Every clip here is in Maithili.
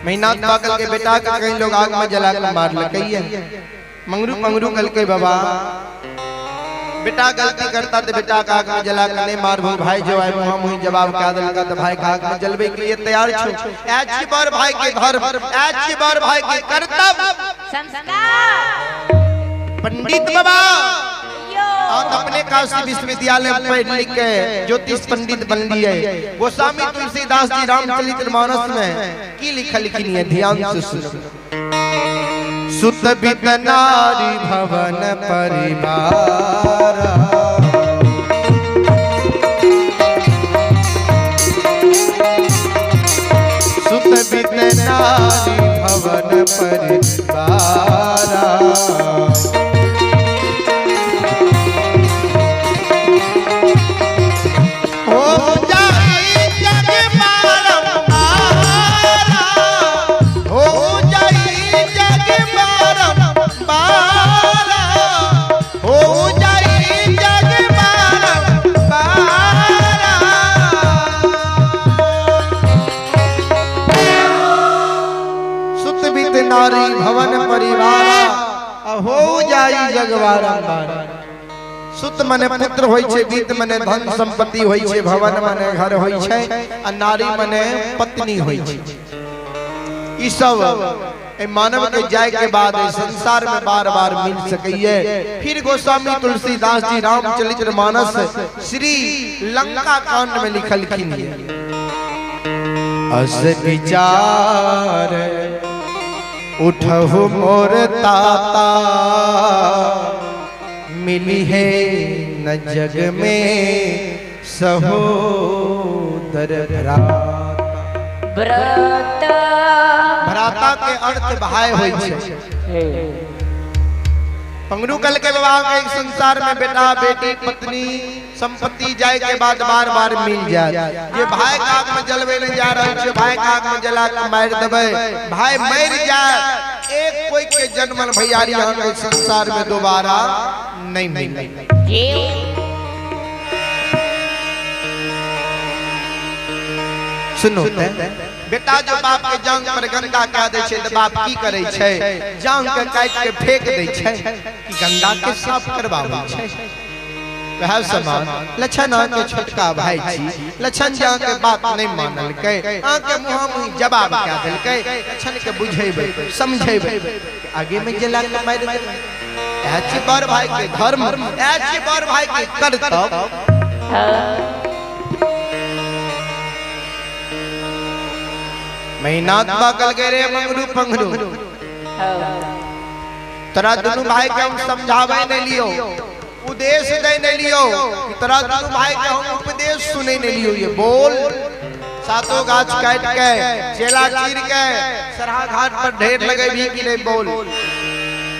महीनाथ पागल के बेटा के कई लोग आग में जला के मारलकै ये। मंगरू पंगरू कल के बाबा बेटा गलती करता तो बेटा का आग में जला के नहीं मारबो, भाई जो आए मुहा मुही जवाब क्या दिलका तो भाई का आग में जलबे के लिए तैयार छो। ऐची बार भाई के धर्म, ऐची बार भाई के कर्तव्य संस्कार। पंडित बाबा आप अपने काशी विश्वविद्यालय में पढ़ लिख के ज्योतिष पंडित बन लिए। गोस्वामी तुलसीदास जी रामचरित मानस में की लिखलखिन है, ध्यान से सुनो। सुत बित नारी भवन परिवार, सुत बित नारी भवन परिवार, हो जाई जग बारंबारा, हो जाई जग बारंबारा, हो जाई जग बारंबारा। सुत बित नारी भवन परिवारा, हो जाई जग बारंबारा। सुत मने पुत्र होई छे, वित्त मने धन संपत्ति होई छे, भवन मने घर होई छे, आ नारी मने पत्नी होई छे। ई सब ए मानव के जाय के बाद ए संसार में बार बार मिल सकैये। फिर गोस्वामी तुलसीदास जी रामचरित मानस श्री लंका कांड में लिखलखिन है, अस विचार उठहु मोर ताता, मिली है न जग में सहोदर भ्राता। भ्राता, भ्राता के अर्थ भाई होई छे। पंगरू कल के विवाह के एक संसार में बेटा बेटी पत्नी संपत्ति जाए के बाद बार बार मिल जाए। ये भाई के आग में जलवे नहीं जा रहा छे, भाई के आग में जला के मार देबे, भाई मर जाए, एक कोई के जन्मन भैयारी यहाँ के संसार में दोबारा नहीं मिले। सुनो बेटा जो बाप के जांग पर गंदा कह दे छे तो बाप की करे छे, जांग के काट के फेंक दे छे कि गंदा के साफ करवावे छे। वह समान लछन के छोटका भाई छी, लछन जांग के बात नहीं मानलकै, आके मुहा मुही जवाब क्या देलकै। लछन के बुझेबै समझेबै आगे में जला के मार देबै। ऐची बड़ भाई के धर्म, ऐची बड़ भाई के कर्तव्य। महीनाथ बगल के रे मंगरू पंगरू, तोरा दुनू भाई के हम समझावे नहीं लियो, उपदेश दे नहीं लियो, तोरा दुनू भाई के हम उपदेश सुने नहीं लियो। ये बोल सातों गाछ काट के चेला चीर के सरहा घाट पर ढेर लगे भी कि नहीं बोल।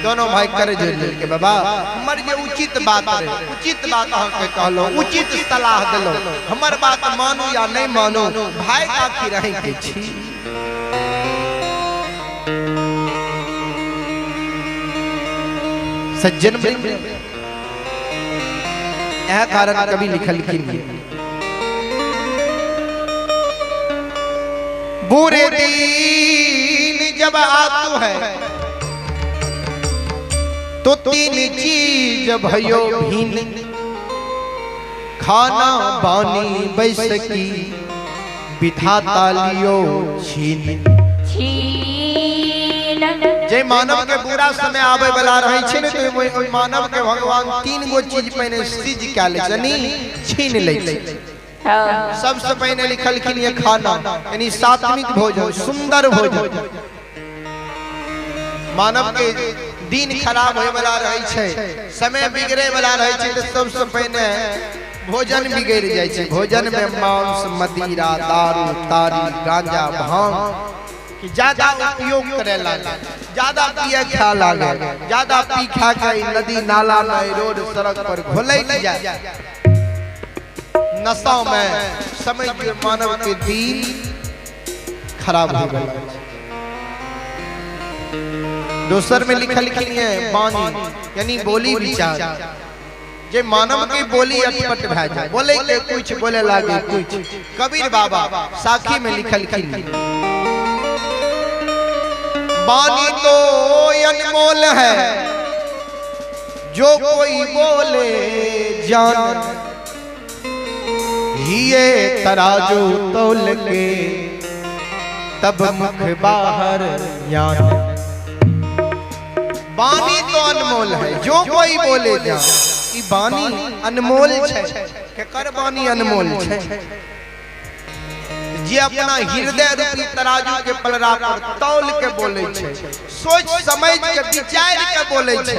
दोनों भाई कर जोड़ के बाबा हमर जे उचित बात रहे, उचित बात अहाँ के कहलो, उचित सलाह देलो, हमर बात मानू या नहीं मानू, भाई काफी रहे के छी। सज्जन यह कारण कभी लिखलखिन बुरे दिन जब आतु है तो तीन चीज भयो भीन, खाना बानी बैसकी विधाता लियो छीन। जे मानव के बुरा समय आवे वाला रहे छे ने तो ओइ मानव के भगवान तीन गो चीज पहिने सिज कै ले छनि, छीन ले छै। सबसे पहिने लिखलखिन ये खाना, यानी सात्विक भोजन, सुंदर भोजन। मानव के दिन खराब होय वाला रहे छे, समय बिगड़े वाला रहे छे, तो सबसे पहिने भोजन बिगड़ जाय छे। भोजन में मांस मदिरा दारू तारी गांजा भांग कि ज्यादा उपयोग करे लागे, ज्यादा पिए खा लागे, ज्यादा पी खा के नदी नाला में रोड सड़क पर घोलैत जाए। नशा में समय के मानव के दिन खराब हो गया। दोसर में लिखलखिन है बानी, यानी बोली विचार। जे मानव के बोली अटपट भए जाए, बोले के कुछ बोले लागे कुछ। कबीर बाबा साखी में लिखलखिन, बानी तो अनमोल है, जो कोई बोले जान, ये तराजू तोल के तब मुख बाहर ज्ञान। बानी तो अनमोल है, जो कोई बोले जान। ई बानी अनमोल छै, केकर बानी अनमोल छै? जे अपना हृदय रूपी तराजू के पलड़ा पर तौल के बोले छै, सोच समझ के विचार के बोले छै।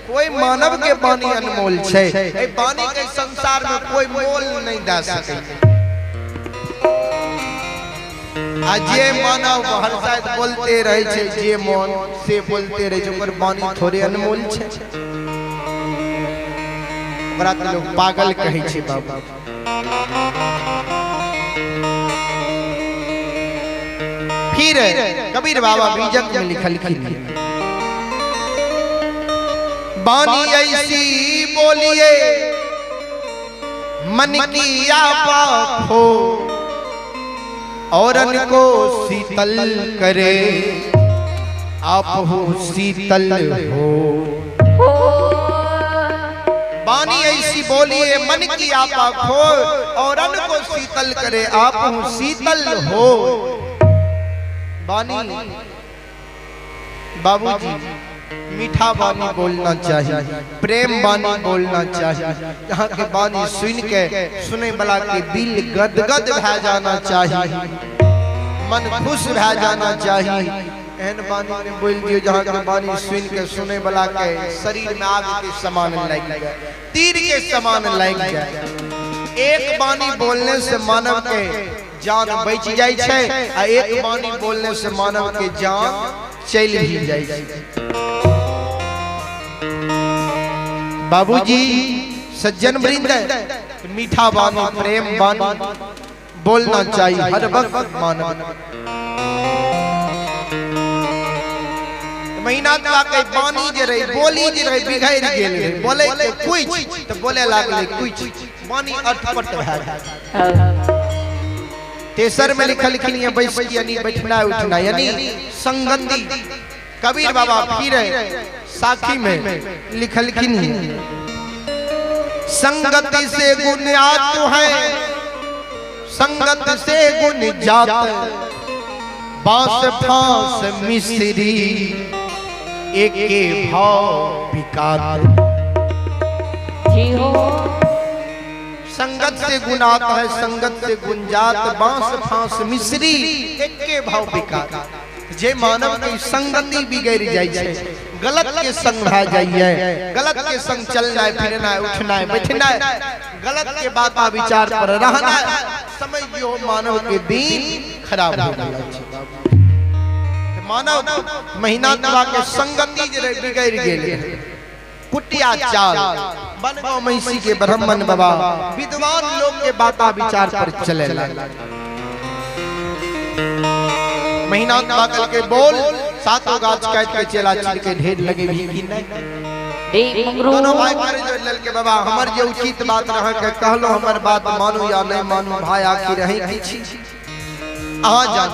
कोई मानव के बानी अनमोल छै, ए बानी के संसार में कोई मोल नहीं दे सके। आ जे मानव हर शायद बोलते रहे छै, जे मन से बोलते रहे छै, ओकर बानी थोड़े अनमोल छै। ओकरा तऽ लोग पागल कहै छै बाबू। फिर कबीर बाबा बीजक में लिखलखिन, बानी ऐसी बोलिए मन की आपा हो, औरन को शीतल करे आप हो शीतल हो। बानी ऐसी बोलिए मन की आपा खो, औरन को शीतल करे आप हो शीतल हो। बानी बाबूजी मीठा बानी बोलना चाहिए, प्रेम बानी बोलना चाहिए। यहाँ के बानी सुन के सुने वाला के दिल गदगद भा जाना चाहिए, मन खुश भा जाना चाहिए। एहन बानी ने बोल दियो जहाँ के बानी सुन के सुने वाला के शरीर में आग के समान लग जाए, तीर के समान लग जाए। एक बानी बोलने से मानव के जान बच जाए छै, आ एक बानी बोलने से मानव के जान चल भी जाए छै। बाबूजी सज्जन वृंद, मीठा बानी प्रेम बानी बोलना चाहिए हर वक्त मानव। महीना के बानी जे रहे, बोली जे रहे, बिगड़ गेल रहे, बोले के कुछ तो बोले लागले कुछ, बानी अटपट भए गेल। तेसर में लिखलखिन ये बैसकी यानी बैठना उठना यानी संगति। कबीर बाबा फिर साखी में लिखलखिन, संगति से गुण आत है, संगत से गुण जात, बांस फांस मिश्री एके भाव बिकात। संगत से गुण आता है, संगत से गुण जात, बांस फांस मिश्री एके भाव बिकात। जे मानव की संगति बिगड़ जाय छै, गलत के संग भा जाइए, गलत के संग चलना फिरना उठना बैठना, गलत के बात विचार पर रहना, समझियो मानव के दिन खराब हो गया छै। मानव महीना के संगति जे बिगड़ गेल, कुटिया चाल बनगांव महिषी के ब्राह्मण बाबा विद्वान लोग के बात विचार पर चले लगे। महीना पागल के बोल सातों गाछ काट के चेला चीर के ढेर लगे भी कि नहीं। दोनों भाई कर जो ललके बाबा हमर जे उचित बात रह के कहलो, हमर बात मानू या नहीं मानू भाई आखिर रही की अहाँ जान।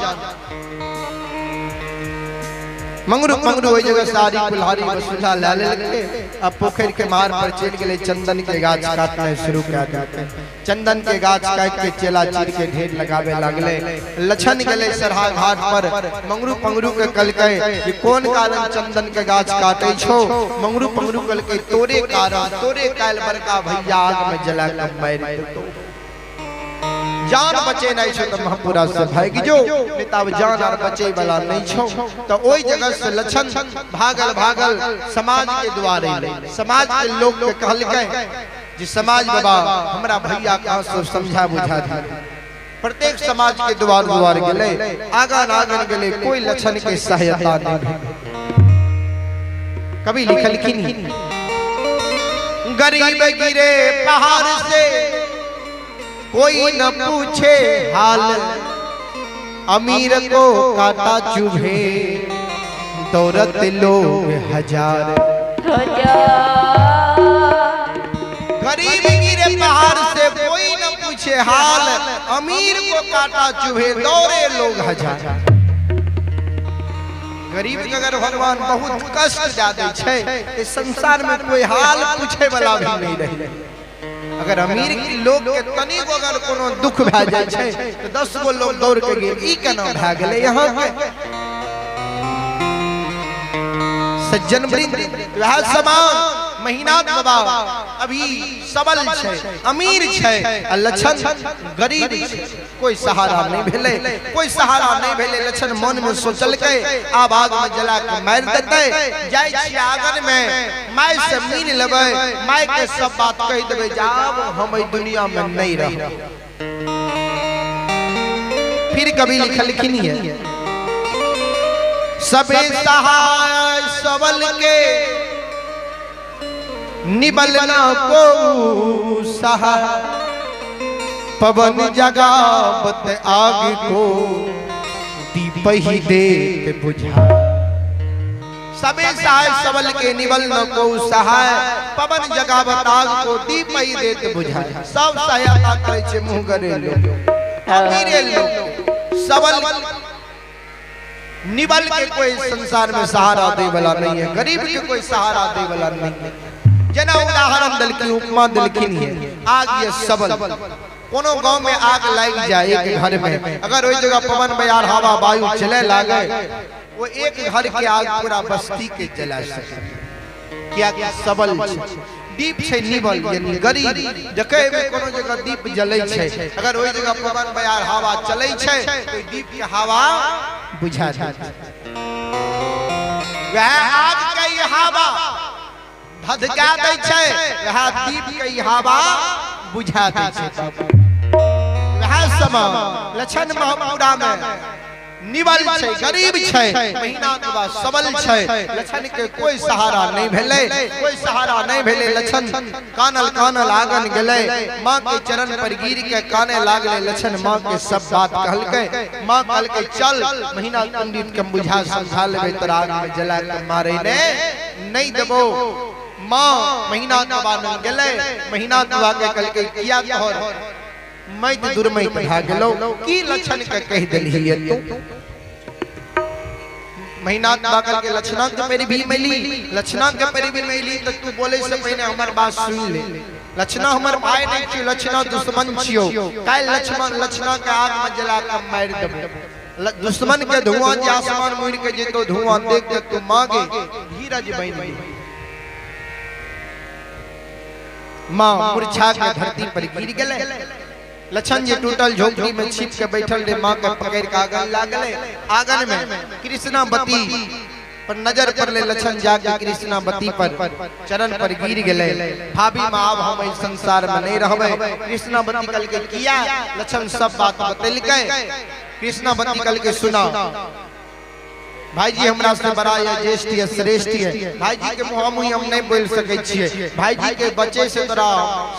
मंगरू मंगरू ओहि जगह सारी कुल्हाड़ी बसुला ला लेलकै, अब पोखरि के मार पर चलि गेलै, चंदन के गाछ काटनाइ शुरू कए देलकै। चंदन के गाछ काटि के चेला चीर के ढेर लगावे लागलै। लछन गेलै सरहा घाट पर, मंगरू पंगरू के कहलकै कि कोन कारण चंदन के गाछ काटै छौ? मंगरू पंगरू कहलकै तोरे कारण, तोरे काल्हि बड़का भैया आग में जला के मारि देतौ, जान बचे नहीं छो तो महापुरा से भागि जो, नहीं तब जान और बचे वाला नहीं छो। तो ओई जगह से लछन भागल भागल समाज के द्वारे, समाज के लोग के कहलकै जी समाज बाबा हमरा भैया कहाँ से समझा बुझा दी। प्रत्येक समाज के द्वार द्वार गेलै, आगन आगन गेलै, कोई लछन के सहायता नहीं भेल। कभी लिखलखिन, गरीब गिरे पहाड़ से कोई न पूछे हाल, अमीर को कांटा चुभे दौड़त लोग हजार। गरीब गिरे पहाड़ से कोई न पूछे हाल, अमीर को कांटा चुभे दौड़े लोग हजार। गरीब के अगर भगवान बहुत कष्ट दे दै छै, इस संसार में कोई हाल पूछे वाला भी नहीं रहे। अगर अमीर लोग के तनिको अगर कोनो दुख भए जाइ छै तो 10 गो लोग दौड़ के गेल, ई केना भए गेलै यहाँ के। सज्जन वृंद, वह समान महीनाथ बाबा अभी सबल छै, अमीर छै, आ लक्षण गरीब छै, कोई सहारा नहीं भेलै, कोई सहारा नहीं भेलै। लक्षण मन में सोचलकै आब आग में जला के मारि देतै, जाइ छी आंगन में my से मीन लेबै, my के सब बात कहि देबै, जाब हम एहि दुनिया में नहीं रहब। फिर कभी लिखलखिन है, सबे सहाय सबल के निबल ना को सहा, पवन जगावत आग को दीप ही देत बुझा। सबे सहाय सबल के निबल न को सहाय, पवन जगावत आग को दीप ही देत बुझा। सब सहायता करै छै मुँह गरे लोग, अमीरे लोग, सबल निबल के कोई संसार में सहारा दे वाला नहीं है, गरीब के कोई सहारा दे वाला नहीं है। जना उदाहरण दिलखिन, उपमा दिलखिन है, आग ये सबल, कोनो गांव में आग लाग जाए एक घर में, अगर वही जगह पवन बयार हवा वायु चले लागे, वो एक घर के आग पूरा बस्ती के जला सके। क्या सबल दीप छै निबल यानी गरीब, जकै में कोनो जगह दीप जलै छै, अगर ओहि जगह पवन बयार हवा चलै छै तो दीप के हवा बुझा दै छै। वह आग के ई हवा धधका दै छै, वह दीप के ई हवा बुझा दै छै। वह समय लक्षण महापुरा में निबल छै, गरीब छै, महीना के बाद सबल छै, लक्षण के कोई सहारा नहीं भेलै, कोई सहारा नहीं भेलै। लक्षण कानल कानल आंगन गेलै, माँ के चरण पर गिर के काने लागले। लक्षण माँ के सब बात कहलकै, माँ कहलकै चल महीना पंडित के बुझा समझा लेबै, तोरा आग में जला के मारे ने नहीं देबो। माँ महीना के बाद गेलै, महीना के बाद कहलकै किया तोहर मैत दुर्मैत भए गेलौ, की लक्षण के कहि देलही तू। महीना बाकल के लक्षणा के पैर भी मिली, लक्षणा के पैर भी मिली तो तू बोले से पहिने हमर बात सुन ले। लक्षणा हमर भाई नहीं छियो, लक्षणा दुश्मन छियो, काल्हि लक्ष्मण लक्षणा के आग में जला के मारि देबो। दुश्मन के धुआं जे आसमान मुड़ के जेतो धुआं देख के तू मांगे धीरज बनि गेल। मां मूर्छा के धरती पर गिर गेलै। लक्षण जे टूटल झोपड़ी में छिप के बैठल रे, मां के पकड़ के आंगन लागले। आंगन में कृष्णावती पर नजर पड़ले, लक्षण जाके कृष्णावती पर चरण पर गिर गेलै। भाभी मां आब हम एहि संसार में नहीं रहबै। कृष्णावती कहलकै किया? लक्षण सब बात बतेलकै। कृष्णावती कहलकै सुना भाईजी, हमरा से बड़ा या ज्येष्ठ या श्रेष्ठ है, भाईजी के मुँह मुँह हम नहीं बोल सकै छियै, भाईजी के बचे से तोरा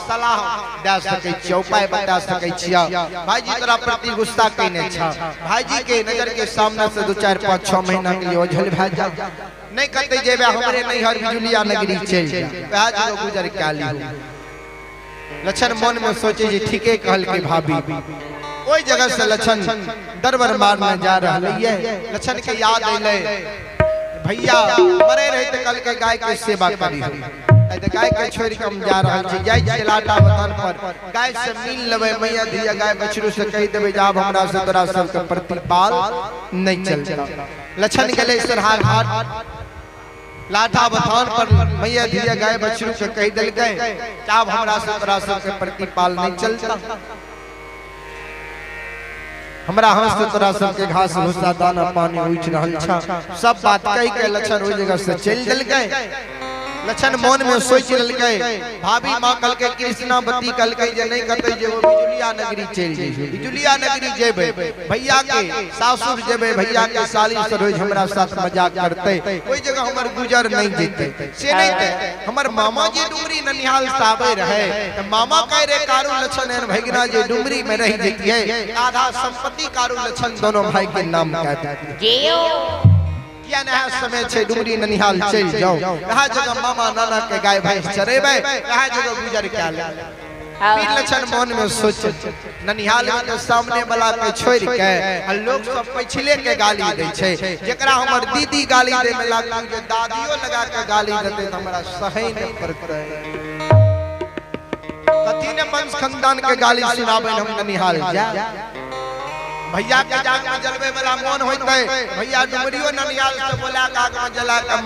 सलाह दे सकै छियै, उपाय बता सकै छियै। भाईजी तोरा प्रति गुस्सा कइने छ, भाईजी के नजर के सामने से 2 4 5 6 महीना के लिए ओझल भए जा, नहीं कतै जेबे हमरे नैहर बिजुलिया नगरी चलि जा, वएह जगह गुजर कए लिहू। लक्षण मन में सोचे जे ठीके कहलकै भाभी। ओहि जगह से लक्षण दरबर मारने जा रहा है। लक्षण के याद अलै भैया मरे रहे तो कल के गाय के सेवा करी, गाय के छोड़ के हम जा रहा छी, जाय छी लाटा वतन पर, गाय से मिल लेबै, मैया धिया गाय बछरू से कहि देबै जे आब हमरा से तोरा सब के प्रतिपाल नहीं चलता। लक्षण गेलै सरहा घाट लाठा बथान पर, मैया धिया गाय बछरू के कहि देलकै आब हमरा से तोरा सब के प्रतिपाल नहीं चलता, हमरा हंस से तोरा सबके घास भूसा दाना पानी उठि रहल छ। सब बात कहि के लक्षण ओहि जगह से चलि देलकै। लक्षण मन में सोचि लेलकै, भाभी मां कहलकै कृष्णावती कहलकै जे नहीं कतै जे बिजुलिया नगरी चलि जइबै, बिजुलिया नगरी जेबै, भैया के सासुर जेबै, भैया के साली सरोज हमरा साथ मजाक करतै, ओहि जगह हमर गुजर नहीं जेतै, से नहीं ते हमर मामा जी डुमरी ननिहाल से आबै रहे त मामा कह रे कारू लक्षण एहन भगिना जे डुमरी में रहि जैतियै, आधा संपत्ति कारू लक्षण दोनों भाई के नाम कह देतियै। किया नहा समय छै डुमरी ननिहाल चलि जाओ, वएह जगह मामा नाना के गाय भैंस चरेबै, वएह जगह गुजर कए लेबै। पीर लछन मन में सोच ननिहाल के सामने वाला के छोड़ के आ लोग सब पछिले के गाली दै छै। जेकरा हमर दीदी गाली दे में लागल जे दादियो लगा के गाली देते त हमरा सही न पड़तै। कथी ने वंश खानदान के गाली सुनाबै हम ननिहाल जा। भैया के जाग में जलवे वाला मन होते भैया डुमरियो ननिहाल से बोला के आग में जला के।